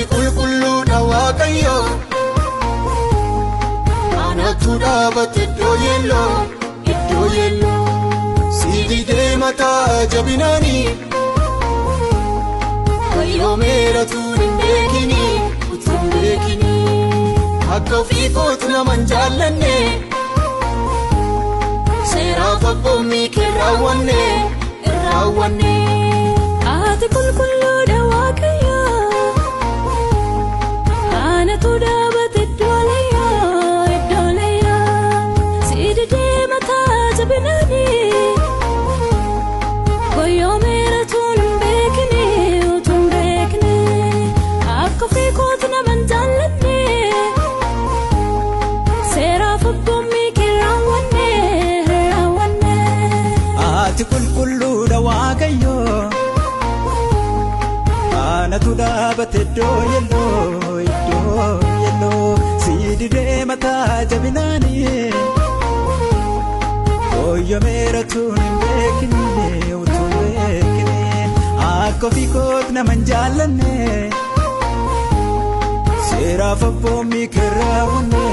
Ati qulqulluudha Waaqayyo, anatu dhaabate iddoo yeelloo, iddoo yeelloo. Si didee mataa jabinaanii, wayyoomeera utuu hin beekini, utuu hin beekini. Akka ofii kootu nama hin jaallanne, seeraaf abboommii kee raawwanne, raawwanne. Ati qulqulluudha Waaqayyo, anatu dhaabate iddoo leeyyoo, iddoo leeyyoo. Si didee mataa jabinaanii, goyyoomeera utuu hin beekne, utuu hin beekne. Akka ofii kootu nama hin jaallanne, seeraaf abboommii kee raawwanne, raawwanne. Ati qulqulluudha Waaqayyo, anatu dhaabate iddoo yeelloo, iddoo yeelloo. Si didee mataa jabinaanii, goyyoomeera utuu hin beekne, utuu hin beekne. Akka ofii kootu nama hin jaallanne, seeraaf abboommii kee raawwanne,